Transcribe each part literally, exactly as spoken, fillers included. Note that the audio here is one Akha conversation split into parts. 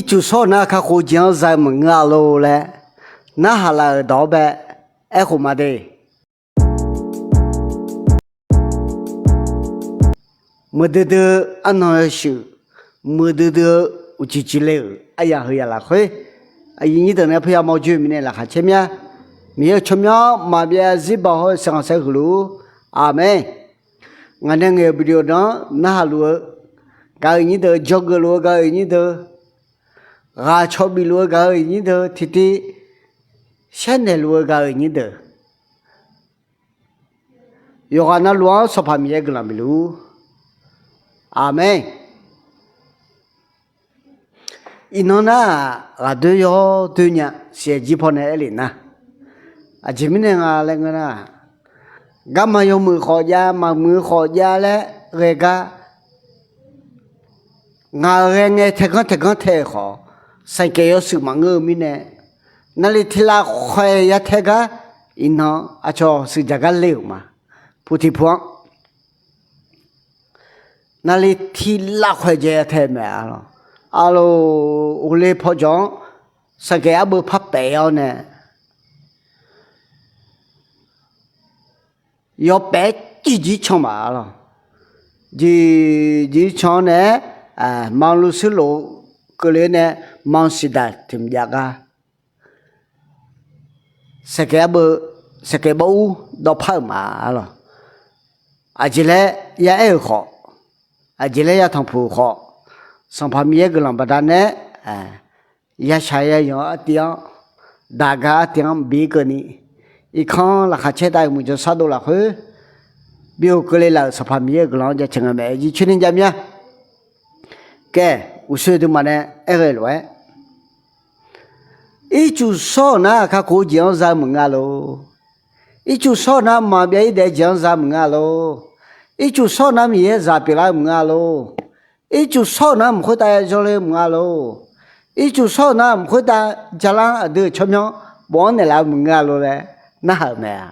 Ircuf shawr-eu nar kakhof jeq-anr za-eu maqngeur-a lor laer narhaq laf-euq dawq-anr bae aerkhof ma de. Muiqdui dui-eu arnan yawshuif, muiqdui dui-eu uqcif cifle-euq aryamq heu yamq lafkhoer, aqyuif nyir deuq nae puya mawrjoe mirnae laqkhaq caer mir-a. Miqyaer-euq tsawrmyanr maqbyav zarzir baoq hawr-eu saeqkhanq saeqhuiq luf-ur. Aqmeq. Ngaq nae ngaeq-euq video deuq-anr narhaq luf-eu gaq-euq nyir deuq, dzawgeuf luf-eu gaq-euq nyir deuq, ghaq caw bif luf-eu gaq-euq nyir deuq, tiqtiv shaernaeq luf-eu gaq-euq nyir deuq, yawqghaq navluf-anr Sanqpaq Miqyaer guiqlanq bif luf-ur. Aqmeq. Iqnan nar-aq, ghaqdoer yawr doer nya siq-aer jir pawnae aer lef nar, aqjeq mirnae nga laer ngeur nar-aq, garma yawmuiq khawf jav, maqmuiq khawf jav laer ghae gar, ngaq-euq ghae ngae taeganr taeganr tae-euq khawf, sanqkaeq yawshuif maqngeur-eu mirnae, navli tiq lavkhaeq ya tae gar, iqnan aqcawq shuif jaq gar le-euq ma. Puq tiq puq-anr navli tiq lavkhaeq jae ya tae mae-a lor. Arlor, ghofle pawjawq-anr sanqkaeq arbeuv par paef-awr nae, yawpaef-aer ciq jir can ma-a lor. Jiq jir can-awr nae-aer, maqluv suirlof-eu keuvle nae, maqsiq daq tiq mq jav gar, sanqkaeq arbeuv, sanqkaeq bawr ur dawvpar-euq ma-a lor. Aqjeq laer ya aer-euq khawf, aqjeq laer ya tanqpuq-euq khawf, Sanqpaq Miqyaer guiqlanq baqdanae ya shaq ya yanq-eu artiv-anr, daq gar artiv-anr bi keuvni, irkanr laqkhaq caer tav-euq muiqdzaq shardov lafkhoer, bi-euq keuvle laf-euq Sanqpaq Miqyaer-euq guiqlanq-anr jaceuq ngae mae. Jircoer ni jav mir-a. Kae, uqshoe duimaf nae aer ghae lof-aer, ircuf shawr-euq nar kakhof-eu jeq-anr za-eu maqngeur-a lor. Ircuf shawr-euq nar maqbyav ir daef-eu jeq-anr za maqngeur-a lor. Ircuf shawr-euq nar Miqyaer zaq pyeuflar-eu maqngeur-a lor. Ircuf shawr-euq nar mq khoertav ya jawrle-eu maqngeur-a lor. Ircuf shawr-euq nar mq khoertav jalar-anr aqdui-euq tsawrmyanr bofanr naeqlaf-eu maqngeur-a lor laer narhaq-euq mae-a.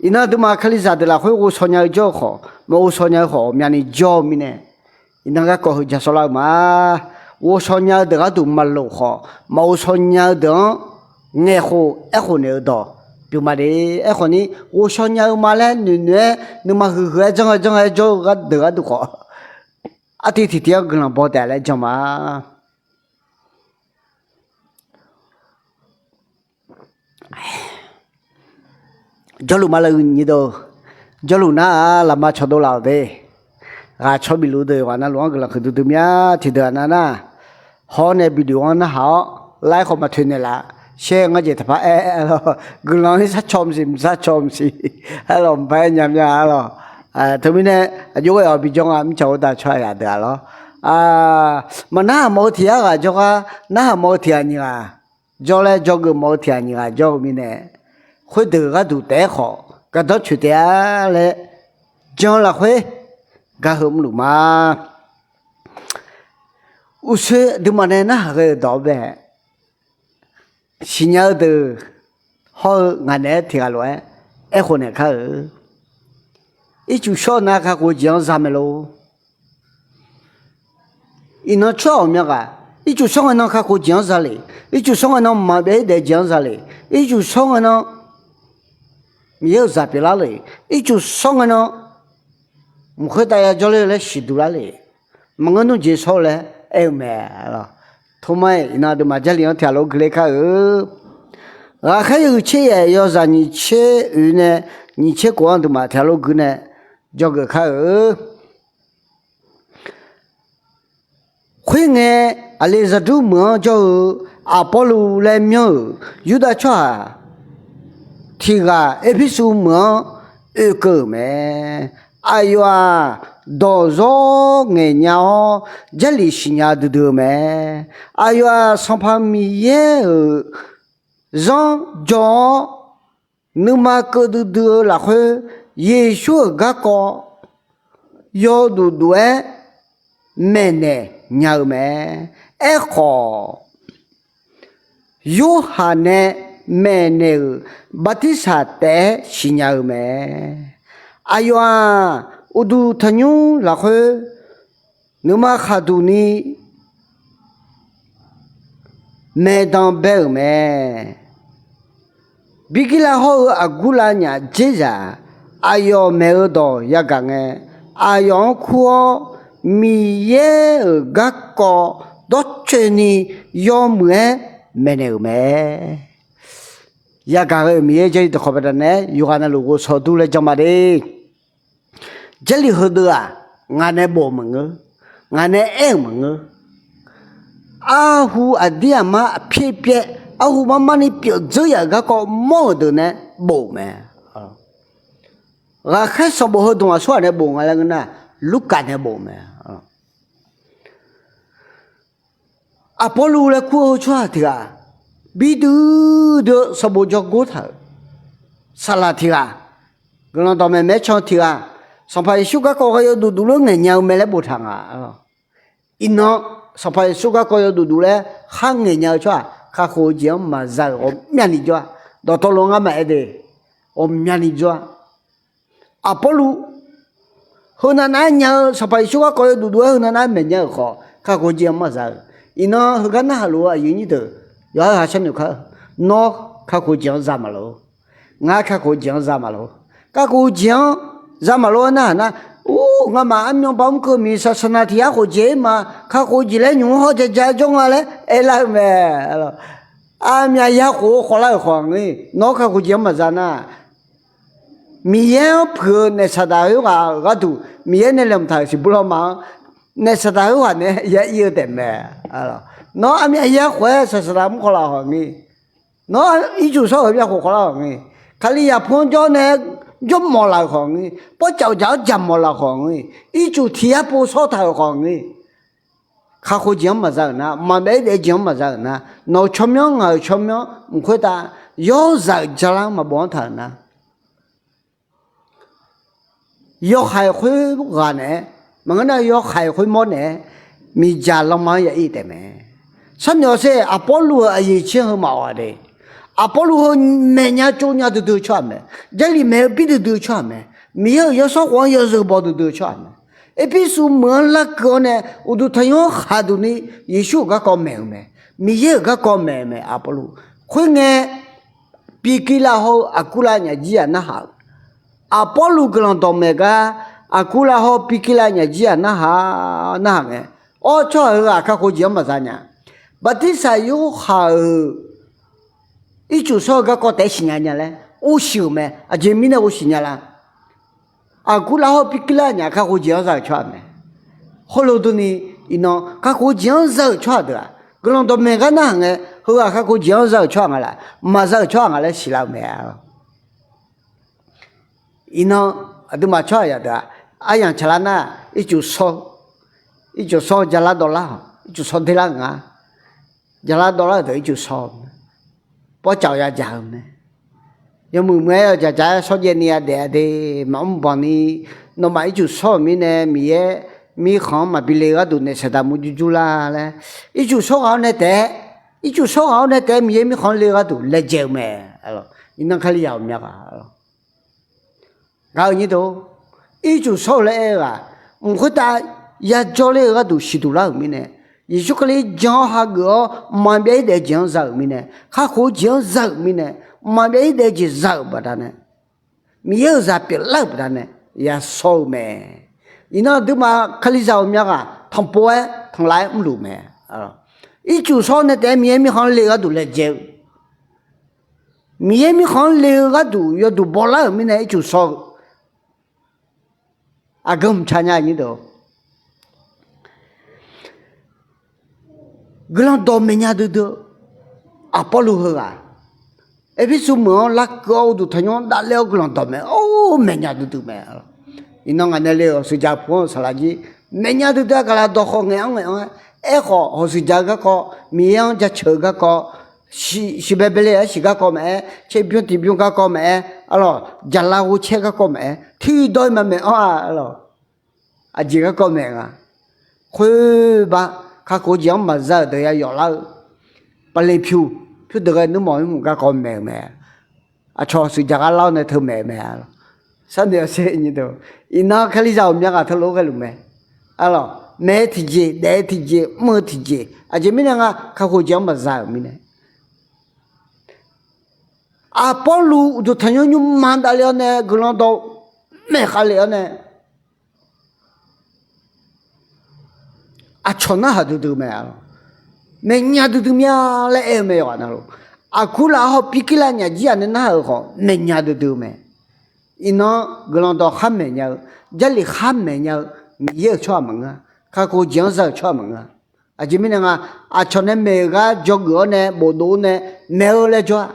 Iqnan duimaf kalizaq deuq lafkhoer ghovshaw nya-eu jawr-eu khawf, maqghovshaw nya-eu khawf ghawqmyani jawr-eu mirnae, iqnan garkawv heu ja sawvlar-eu ma. Ghovshaw nya-eu deuq gharduq maqlof khawf, maqghovshaw nya-eu deuq-anr ngaeqkhof aerkhof naeq-eu dawq pyeuf ma de. Aerkhawf ni, ghovshaw nya-eu ma laer noeqnoeq-aer nuima huiq huiq-aer janr-aer janr-aer jawr-eu gharduq gharduq khawf, artiv tiqtiv-anr guiqlanq baw taef laer jan ma. Jawrluf ma laf-eu nyir deuq, jawrluf nar-aq lafma cawdov laf-awq de. Ghaq caw bif luf deuq yawqghaq navluf-anr guiqlanq huiqdui dui mir-a. Tiqdeuq-aq nav nar, hawr nae video-anr narhaq-awr, like khawf maqtoeq naeqlaf, share ngar jeq taqpar aer-aer lawr, guiqlanq-ir sar caw maqsiq, mqsar caw maqsiq, aer lawq maqbaer nya mya-a lawq. Teumirnae aqjox ghae-awq bijawr nga mirtsaq khoertav tsawrhaq yaq deuq-aq lawr. Maqnarhaq mawf-eu tiq yar ghaq jawrgar, narhaq mawf-eu tiq ghaq nyiq ghaq jawr laer jawrgeuf mawf-eu tiq ghaq nyiq ghaq jawr-eu mirnae, khoerdeuq gharduq taef-aer khawf gardanr coeq taef-a laer jan lafkhoer gar heu mrluf ma. Uqshoe duimaf nae narhaq ghae-eu dawq-anr bae, siqnya-eu deuq hawr-eu ngaq naeq-aer tiq ghaq lof-aer aerkhof naeq kar-eu, ircuf shawr-eu nar kakhof-eu jeq-anr za mae lor. Iqnan tsawrhaq ghawqmya ghaq, ircuf shawr ngae nan kakhof-eu jeq-anr za le, ircuf shawr ngae nan maqbyav ir daef-eu jeq-anr za le, ircuf shawr ngae nan Miqyaer-euq zaq pyeuflar le, ircuf shawr ngae nan mq khoertav ya jawrler-eu laer siqduq lar le, maqngeur nmr jeq shawr-eu laer aer-eu mae. Toma-iq iqnan aqduimaf Jarlif-anr tiq ghaq lof gui ler kar-eu. Ghaqkhaer yawhuiq tser yaef yawzaq nyiq tser oeq nae nyiq tser khof-anr aqduimaf tiq ghaq lof gui nae jawrgeuf kar-eu. Khoerngae, Aqlizaqdur meuq-anr jawr-eu Aqpawrluv laer myanr-euq Yurdav tsawrhaq tiq ghaq Erpersu meuq-anr oekeuv-euq mae. Aqyawf-aq, dawq zawr ngaeqnya-awr, Jarlif siqnya duidui-eu mae. Aqyawf-aq, Sanqpaq Miqyaer-euq zanr jawr-awr, nuima keuv duidui-eu lafkhoer, Yeqsur-euq garkawv yawduq duq-aer maeqnaeq nya-eu mae. Aerkhawf, Yorhaq nae maeqnaeq-euq bartirsaq taef-aer siqnya-eu mae. Aqyawf-aq, uqduq tanqnymr lafkhoer nuima khaqduq ni maeqdan bae-euq mae. Birgirlav hawr-eu Aqgurlav nyaf dzerzaq, aqyawf maeq-eu dawq yagaq ngae, aqyawf-anr kur-awr, Miqyaer-euq garkawv dawrcoeni yawmuiq-aer maeqnaeq-euq mae. Yagaq ghae-euq Miqyaer Jarlif dawqkawq baqdanae yawqghaq navluf ghovshaw dur laer jan ma de. Jarlif heudeuq-aq, ngaq nae bof maqngeur. Ngaq nae aer-euq maqngeur. Arhu aqdir aqmar pyaer pyaer, arhu marmar ni pyeuf dzeur yaf-euq garkawv mawr-euq deuq nae bof-euq mae. Ghaqkhaer sanqbof heu dmq aqsurghaq nae bof nga laer ngeur nar, Lurkaf nae bof-euq mae. Aqpawrluv laer kur-eu tsawrhaq tiq ghaq, bi duidui-eu sanqbof jawrgor taq-euq saqlaq tiq ghaq, guiqlanq dawqmaeq maeq-aer can tiq ghaq, Sanqpaq Yeqsur garkawv ghaq yawduq duq lof ngaeqnya-eu mae laer boftaq nga. Iqnan, Sanqpaq Yeqsur garkawv yawduq duq laer khar ngaeqnya-eu tsawrhaq kakhof-eu jeq-anr maqza-euq ghawqmyani jawr-a. Dawqtawvluf ngar maqaer de, ghawqmyani jawr-a. Aqpawrluv, heunav nav-aer nya-eu Sanqpaq Yeqsur garkawv yawduq duq-aer heunav nav-aer maeqnya-euq khawf, kakhof-eu jeq-anr maqza-euq. Iqnan heugar narhaq luf-eu aqyuif nyir deuq, yawqha-euq ha sharnoeq kar-eu, nawr kakhof-eu jeq-anr za maqlof. Ngar kakhof-eu jeq-anr za maqlof. Kakhof-eu jeq-anr za maqlof-aer narhaq nar, ur, ngamaf armyan ba mr keuv miqsaq saqnaq tiq yar khof jeq-ir ma, kakhof-eu jeq laer nymq-mr hawr ja ja-aer jawr nga laer aerlar-eu mae. Aqmyaq ya khof-eu khawvlar-euq khawf ngir, nawr kakhof-eu jeq-anr maqza nar, Miqyaer-anr puiq-eu naef saqdaq khoerghaq-euq gharduq, Miqyaer nae laeqhmq taq-euq siqbur lawrma-anr, naef saqdaq khoerghaq nae ya ir-eu taef mae. Nawr aqmyaq ya khof-aer saqsaqdaq mr khawvlaf-euq khawf ngir, nawr ircuf shawr-euq myavkhof khawvlar-euq khawf ngir, Kalizaq pu-anr jawr nae jawr mawf laf-euq khawf ngir, pawrcawq dzaq-awr dzaq mawf laf-euq khawf ngir, ircuf tiq yar pov shawr taq-euq khawf ngir, kakhof-eu jeq-anr maqza-euq nar, maqbyav-ir daef-eu jeq-anr maqza-euq nar, nawq-euq tsawrmyanr ngaq-euq tsawrmyanr mq khoertav yawrzaq-euq jalar-anr maqbof-anr taq-euq nar, yawhaiq khoerghaq naeq-aer, maqngeur nar yawhaiq khoermawr naeq-aer, miqdzaq lanma-anr ya ir taef mae. Sharnoeq-awr sher, Aqpawrluv-euq aqyuif tser heu maqawq-a de. Aqpawrluv heu maeqnya tsovnya duidui-eu tsawrhaq mae. Jarlif maeq-eu bir duidui-eu tsawrhaq mae. Miqyaer-euq yawsanr khof-anr yawzeu baw duidui-eu tsawrhaq mae. Erpirsuv meuq-anr larkeuv-awr nae uqduq tanqnymr-anr khaqduq ni Yeqsur-euq garkawv maeq-euq mae. Miqyaer-euq garkawv maeq-euq mae Aqpawrluv. Khoerngae, Pirkirlav hawr-eu Aqkurlav nyaf jir yaq narhaq-euq. Aqpawrluv guiqlanq dawqmaeq gar Aqkurlav hawr Pirkirlav nyaf jir yaq narhaq, narhaq ngae, awr, tsawrhaq heughaq kakhof-eu jeq-anr maqza nya. Bartirsaq Yorhaq-euq ircuf shawr-eu garkawv taef-aer siqnya nya laer ghovshuif-euq mae. Aqjeq mirnae ghovshuif nya la? Aqkurlav hawr Pirkirlav nyaf kakhof-eu jeq-anr za-euq tsawrhaq mae. Khoerlof durni, iqnan kakhof-eu jeq-anr za-euq tsawrhaq deuq-aq, guiqlanq dawqmaeq gar narhaq ngae, heughaq kakhof-eu jeq-anr za-euq tsawrhaq nga laf, maqza-euq tsawrhaq nga laer siqlar-eu mae. Iqnan aqduimaf tsawrhaq yaq deuq-aq, aryamq tsaqlar nar, ircuf shawr, ircuf shawr-eu jalar dawvlar-awq, ircuf shawr derlar-euq nga. Jalar dawvlar-euq deuq ircuf shawr-eu mae. Pawrcawq ya dzaq-eu mae. Yawmuiq muiq-aer yawdzaq dzaq-aer shawrjaev ni yadaef-a de. Maqmr banq ni, nawmaf ircuf shawr-euq mirnae Miqyaer mirkhanq-anr maqbi le-eu gharduq naef saqdaq murjur jur lar laer, ircuf shawr ghaq-awr nae taef-aer, ircuf shawr ghaq-awr nae taef-aer Miqyaer mirkhanq-anr le-eu gharduq laejae-eu mae. Iqnan Kalizaq ghawqmya ghaq Gaq-eu nyir deuq, ircuf shawr-eu laer aer-eu ghaq, mq khoertav yajawr ler-eu gharduq siqduq lar-euq mirnae, Yeqsur Kali jan-awr hageuf-awr maqbyav-ir daef-eu jeq-anr za-euq mirnae, kakhof-eu jeq-anr za-euq mirnae, maqbyav-ir daef-eu jeq za-euq baqdanae, Miqyaer-euq zaq pyeuflar-euq baqdanae yashawr-eu mae. Iqnan aqduimaf Kalizaq ghawqmya ghaq tanqpov-aer tanqlav-aer mrluf mae. Ircuf shawr nae taef-aer Miqyaer mirkhanq-anr le-eu gharduq laejae-eu, Miqyaer mirkhanq-anr le-eu gharduq yawduq bawlar-euq mirnae ircuf shawr-eu aqgeu mqca nya nyir deuq. Guiqlanq dawq maeqnya duidui-eu Aqpawrluv heughaq, Erpirsuv meuq-anr larkeuv-awr uqduq tanqnymr-anr davler-awr guiqlanq dawq maeq-awr maeqnya duidui mae. Iqnan ngaq nae le-euq hawq shuif jaq pu-anr-eu saqlaq jir maeqnya duidui-a gaqlaq dawq khawf ngaeq-anr ngaeq-anr-aer, aerkhawf hawq shuif jaq-eu garkawv, Miqyaer-anr jaceuq-eu garkawv, shiqbae bae le-aer shiq garkawv maqaer, caerbymr tiqbymr garkawv maqaer, arlawq, jaqlaf ghovcaer garkawv maqaer, tiqdawq-iq maqmaeq-anr-a, arlawq, aqjeq garkawv maeq nga. Khoerbar, kakhof-eu jeq-anr maqza-euq deuq ya yawflar-eu, bale pyur, pyurdeuq ghae nuirmanq irhmq garkawv maeq-euq mae. Aqcawq shuif jaq gar lar-awr nae teumaeq-eu mae, arlawq. Sharnoeq-awr sher nyir deuq, iqnan Kalizaq ghawqmya ghaq teulof-aer ghaeluf mae, arlawq. maeq-eu tiqjeq, daef-eu tiqjeq, mr-eu tiqjeq, aqjeq mirnae nga kakhof jeq-anr maqza-euq mirnae. Aqpawrluv uqduq tanqnymr nymrma davle-awr nae guiqlanq dawq maeq khavle-awr nae, aqcawq narhaq duidui mae. Maeqnya duidui mya laer aer-eu mae yawqghaq navluf. Aqgurlav hawr Pirkirlav nyaf jir-aq nae narhaq-euq khawf maeqnya duidui-eu mae. Iqnan guiqlanq dawq khar maeqnya-eu, Jarlif khar maeqnya-eu, Miqyaer-euq tsawrhaq maqngeur-a. Kakhof jeq-anr za-euq tsawrhaq maqngeur-a. Aqjeq mirnae nga, aqcawq nae maeq-euq gar dzawgeuf-awr nae bofdov-awr nae maeq-eu laer jawr-a.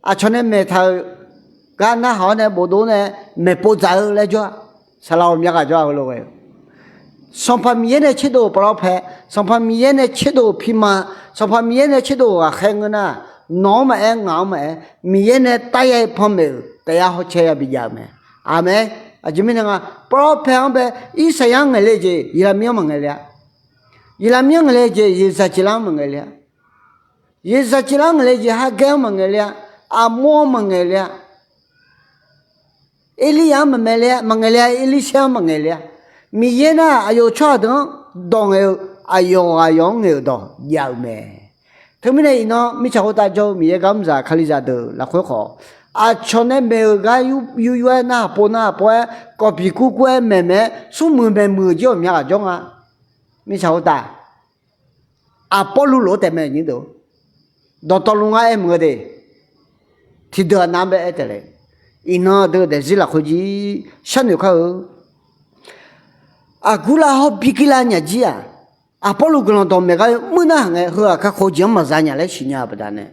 Aqcawq nae maeqtaq-euq gar narhaq-awr nae bofdov-awr nae maeqpov dzaq-eu laer jawr-a. Saqlaq ghawqmya ghaq jawr-a heulof-aer. Sanqpaq Miqyaer nae tserdov-euq pavlawr pae, Sanqpaq Miqyaer nae tserdov-euq pirma, Sanqpaq Miqyaer nae tserdov-euq ghaqkhaer ngeur nar, nawq-anr maqaer, ngaq-anr maqaer, Miqyaer nae taryar-aer panmaeq-euq taef-a hawcae ya bijav-euq mae. Aqmeq. Aqjeq mirnae nga, pavlawr pae-anr bae, Irsaqyar-anr ngaeqle jeq Yeqlaqmir-anr maqngaeq le-a. Yeqlaqmir-anr ngaeqle jeq Yeqzaqjeqlar-anr maqngaeq le-a. Yeqzaqjeqlar-anr ngaeqle jeq Hagaer-anr maqngaeq le-a. Aqmur-anr maqngaeq le-a. Erlirya-anr maqngaeq le-a, maqngaeq le-a. Erlirsaer-anr maqngaeq le-a. Miqyaer nar aqyawf-euq tsawrhaq deuq-anr dawq ngaeq-eu, aqyawf ghaq yawf-anr ngaeq-euq dawq jav-eu mae. Teumirnae iqnan mirtsaq khoertav jawr-eu Miqyaer gar mr zaq Kalizaq deuq lafkhoer khawf, aqcawq nae maeq-euq gar yur yur-aer narhaq pov narhaq pov-aer kawvpiq kurkur-aer maeqmaeq-aer smrmuiq maeqmuiq-euq jir ghawqmya ghaq jawr nga. Mirtsaq khoertav Aqpawrluv lof-aer taef mae nyir deuq. Dawqtawvluf ngar aer mq-eu de. Tiqdeuq aqnav bae aer taef le. Iqnan deuq daefzir lafkhoer jir sharnoeq kar-eu. Aqgurlav hawr Birgirlav nyaf jir-aq, Aqpawrluv guiqlanq dawqmaeq gar yawmuir narhaq ngae, heu-aq kakhof jeq-anr maqza nya laer siqnya-eu baqdanae,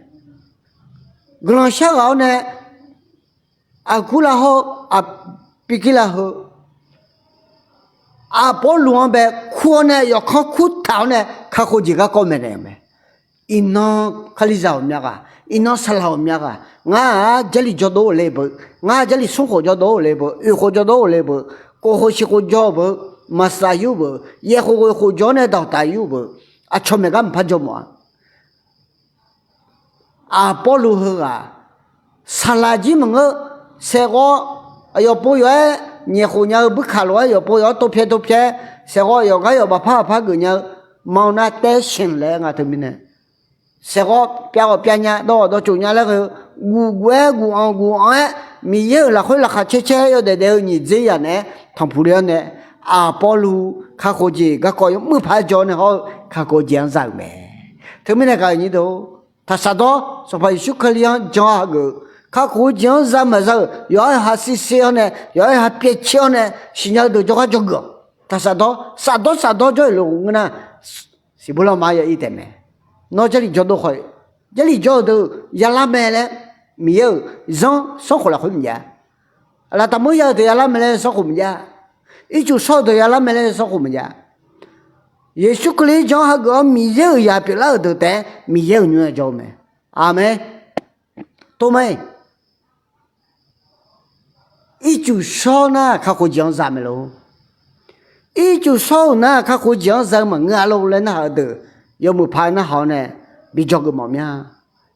guiqlanq sharghaq-awr nae Aqgurlav hawr Birgirlav heu Aqpawrluv-anr bae kur-awr nae yawqkanr kurtaq-awr nae kakhof jeq garkawv maeqnaeq-euq mae. Iqnan Kalizaq ghawqmya ghaq, iqnan saqlaq ghawqmya ghaq, ngar-aq Jarlif jawrdov-eu le beu, ngar Jarlif smr khof jawrdov-eu le beu, oeq khof jawrdov-eu le beu, kof khof siq khof jawr-eu beu, maqsaf yur beu, yaeq khof ghoeq khof jawr-awr nae dawqtaf yur beu, aqcawq maeq gar maqpar jawr mawf-a. Aqpawrluv heughaq saqlaq jir maqngeur. Saeqghawv aqyawf pov yawf-aer nyaef khof nya-eu buirkaq lof-aer yawf pov yawf-anr tovpyaev tovpyaev, saeqghawv yawf gar yawf baqpar baqpar geuf nya-eu, ma-eu nar taer shanq laer nga teumirnae, saeqghawv pyav ghawq pyav nya, dawv ghawq dawv tsof nya laer ghae-eu, guf guf-aer guf anq guf anq-aer, Miqyaer-euq lafkhoer laqkhaq caer caer yawdaef daef-eu nyiq dzer yaq naeq-aer tanqpuq le-awr nae, Aqpawrluv kakhof jeq garkawv yawmuir paq-aer jawr nae hawr-eu kakhof jeq-anr za-euq mae. Teumirnae gaq-euq nyir deuq, taqsaq dawr. Sanqpaq Yeqsur Kali-anr jan hageuf-eu, kakhof-eu jeq-anr za maqza-euq yawqha-euq ha sir sir-awr nae, yawqha-euq ha pyaev caer-awr nae siqnya-eu deuq jawrgar jawrgeuf-awq. Taqsaq dawr, saf dawr saf dawr jawr-euq lof ngeur nar, siqbur lanma ya ir taef mae. Nawr Jarlif jawrdov khawf, Jarlif jawr-eu deuq yalar mae laer, Miqyaer-euq zanr sanrkhof lafkhoer maqjav. Laqtaqmur ya-eu deuq yalar mae laer sanrkhof maqjav. Ircuf shawr-eu deuq yalar mae laer sanrkhof maqjav. Yeqsur Kali-anr jan hageuf-awr Miqyaer-euq zaq pyeuflar-euq deuq taef-aer Miqyaer-euq nymr-aer jawr-eu mae. Aqmeq. Tormae. Ircuf shawr nar kakhof jeq-anr za mae lor. Ircuf shawr-euq nar kakhof jeq-anr za-eu maqngeur-a lor laer narhaq-eu deuq, yawmuiq paq narhaq-awr nae bi jawrgeuf mawf mya.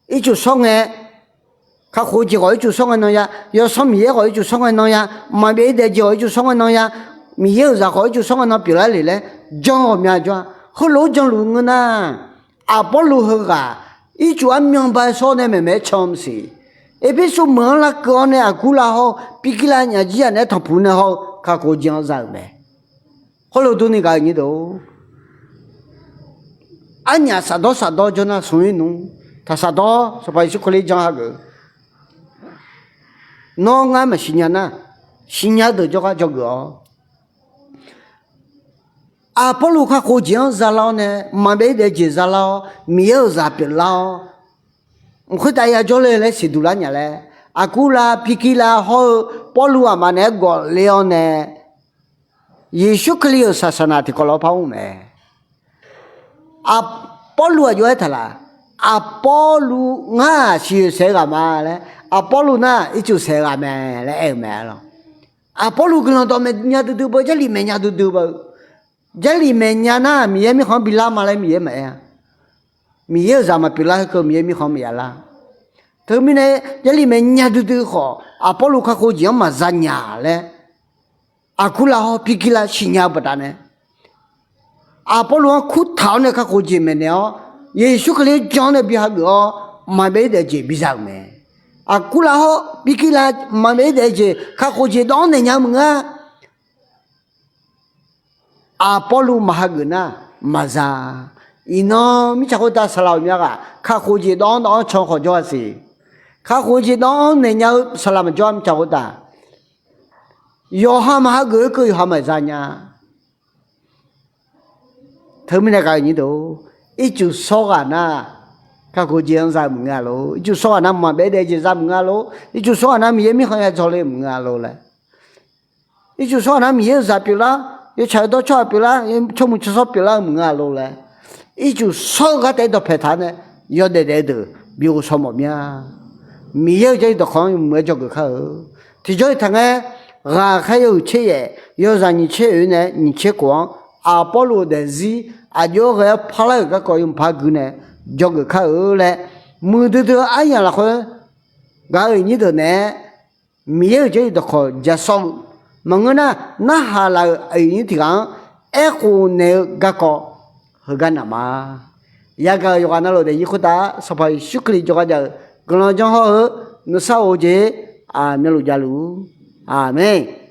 Ircuf shawr ngae, kakhof-eu jeq khawf ircuf shawr ngae nan ya, Yawsanr Miqyaer khawf ircuf shawr ngae nan ya, maqbyav-ir daef jeq khawf ircuf shawr ngae nan ya, Miqyaer-euq zaq khawf ircuf shawr ngae nan pyeuflar le laer jan ghawqmya jawr-a. Heulof-aer janluf ngeur nar, Aqpawrluv heughaq ircuf armyan ba shawr nae maeqmaeq-aer can maqsiq. Erpersu meuq-anr larkeuv-awr nae Aqgurlav hawr-eu Birgirlav nyaf jir yaq naeq-aer tanqpuq nae hawr-eu kakhof jeq-anr za-euq mae. Khoerlof durni gaq-euq nyir deuq, arnyaf safdawr safdawr jawr nar smq-ir nmr. Taqsaq dawr. Sanqpaq Yeqsur Kali jan hageuf-eu, nawr ngar maqsiq nya nar, siqnya-eu deuq jawrgar jawrgeuf-awq. Aqpawrluv kakhof jeq-anr zalar-awr nae, maqbyav-ir daef jeq zalar-awr, Miqyaer-euq zaq pyeuflar-awr, mq khoertav ya jawrle laer siqduq lar nya laer, Aqgurlav Birgirlav hawr-eu Pawrluv aqma naeq-aer gawfle-awr nae, Yeqsur Kali-euq saqsaqnaq tiqkawv lawr par mr mae. Aqpawrluv aqjox-aer taq laf? Aqpawrluv ngar-aq siqyoeq saeq-eu ghaq ma laer, Aqpawrluv nar ircuf saeq-eu ghaq mae laer aer-eu mae lawq. Aqpawrluv guiqlanq dawqmaeq nya duidui beu, Jarlif maeq nya duidui beu. Jarlif maeq nya nar Miqyaer mirkhanq-anr bi lar ma laer Miqyaer maqaer-a. Miqyaer-euq zaq maqpyeuf lar heu keuv Miqyaer mirkhanq-anr maqya lar. Teumirnae Jarlif maeq nya duidui khawf Aqpawrluv kakhof jeq-anr maqza nya laer, Aqkurlaf hawr Pirkirlav siqnya-eu baqdanae, Aqpawrluv-anr kurtaq-awr nae kakhof jeq maeqnaeq-awr, Yeqsur Kali-anr jan-awr nae bi hageuf-awr, maqbyav-ir daef-eu jeq biza-euq mae. Aqkurlaf hawr Pirkirlav maqbyav-ir daef-eu jeq kakhof jeq dawv-anr naeq nya-eu maqngeur-a. Aqpawrluv maqhageuf nar maqza. Iqnan mirtsaq khoertav saqlaq ghawqmya ghaq kakhof jeq dawv-anr dawv-anr can khawf jawr-a siq. Kakhof jeq dawv-anr naeq nya-eu saqlaq maqjawr-a mirtsaq khoertav. Yawqha maqhageuf-eu keuv yawqha maqza nya. Teumirnae gaq-eu nyir deuq, ircuf shawr ghaq nar kakhof jeq-anr za-eu maqngeur-a lor. Ircuf shawr ghaq nar maqbyav-ir daef-eu jeq za maqngeur-a lor. Ircuf shawr ghaq nar Miqyaer mirkhanq ya dzawle-eu maqngeur-a lor laer. Ircuf shawr ghaq nar Miqyaer-euq zaq pyeuflar, yawtsaq yawdawr tsawrhaq pyeuflar, tsawrmuiq tsawrshawr pyeuflar-eu maqngeur-a lor laer. Ircuf shawr-eu gar taef-aer dawqpae taq-awr nae yawdaef daef-eu deuq bi ghovshaw mawf mir-a. Miqyaer-euq Jarlif dawqkawq-anr yawmuiq-aer dzawgeuf kar-eu. Tiqjawr-iq taqngaer, ghaqkhaer yawhuiq tser yaef, yawzaq nyiq tser oeq nae nyiq tser khof-anr Aqpawrluv-euq daefzir aqjox-aer ghae-aer parlar-euq garkawv yawmuiq par gui nae dzawgeuf kar-eu laer, muiqdui dui-eu aryamq lafkhoer gaq-euq nyir deuq naeq-aer Miqyaer-euq Jarlif dawqkawq ja sawr-eu maqngeur nar, narhaq laf-euq aqyuif nyir tiq ghaq-anr aerkhof naeq-eu garkawv heugar naq ma. Yagaq-euq yawqghaq navluf daefzir khoertav Sanqpaq Yeqsur Kali jawrgar jav-eu guiqlanq janr hawr-eu nuisar of-eu jeq aqmyanluf javluf. Aqmeq.